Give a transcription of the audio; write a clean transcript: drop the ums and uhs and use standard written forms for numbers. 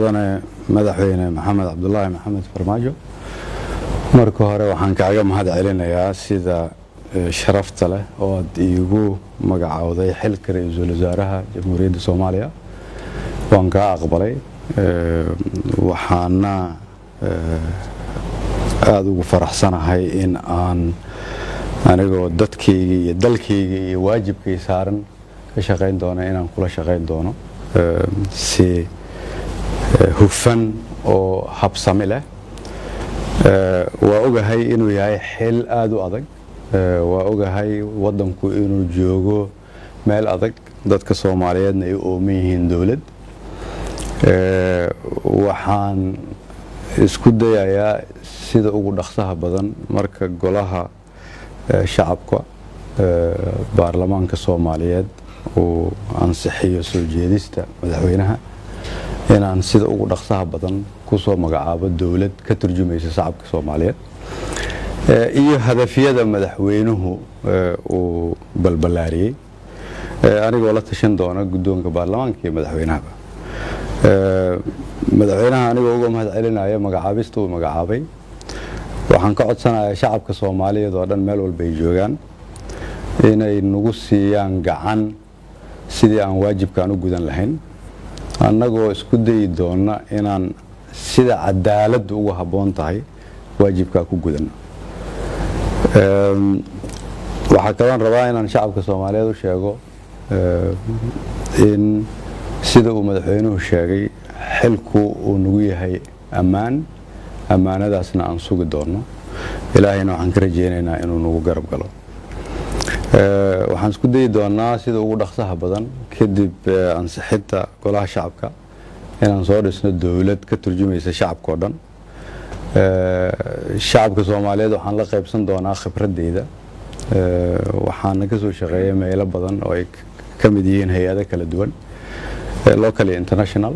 Mudane Madaxweyne Maxamed Cabdulaahi Maxamed Farmaajo, marka hore waxaan kaaga mahad celinayaa sida sharafta leh oo aad iigu magacowday xilka ra-iisul wasaaraha Jamhuuriyadda Soomaaliya. Waan kaa aqbalay, waxaana aada ugu faraxsanahay in aan anigoo dadkayga iyo dalkayga iyo waajibkay saaran ka shaqayn doono, inaan kula shaqayn doono si hufan oo habsami leh. Waa ogahay inuu yahay xil aada u adag, waa ogahay waddanku inuu joogo meel adag, dadka Soomaaliyeedna ay u ooman yihiin dowlad. Waxaan isku dayayaa sida ugu dhaqsaha badan marka Golaha Shacabka Baarlamaanka Soomaaliyeed uu ansixiyo soo jeedista madaxweynaha inaan sida ugu dhaqsaha badan kusoo magacaabo dowlad ka turjumaysa shacabka Soomaaliyeed iyo hadafyada madaxweynuhu uu balballaariyey, anigoo la tashan doona guddoonka baarlamaanka iyo madaxweynahaba. Madaxweynaha anigoo uga mahad celinaya magacaabista uu magacaabay, waxaan ka codsanayaa shacabka Soomaaliyeed oo dhan meel walba ay joogaan inay nagu siiyaan gacan sidii aan waajibkaan u gudan lahayn, annagoo isku dayi doona inaan sida cadaaladdu ugu habboon tahay waajibkaa ku gudanno. Waxaa kaloon rabaa inaan shacabka Soomaaliyeed u sheego in sida uu madaxweynuhu sheegay xilku uu nagu yahay ammaan, ammaanadaasna aan sugi doono. Ilaahayna waxaan ka rajeynaynaa inuu nagu garab galo. Waxaan isku dayi doonaa sida ugu dhaqsaha badan kadib ansixinta Golaha Shacabka inaan soo dhisno dowlad ka turjumaysa shacabka oo dhan. Shacabka Soomaaliyeed waxaan la qaybsan doonaa khibradeyda. Waxaana ka soo shaqeeyay meelo badan oo ay ka mid yihiin hay-ado kala duwan, local iyo international.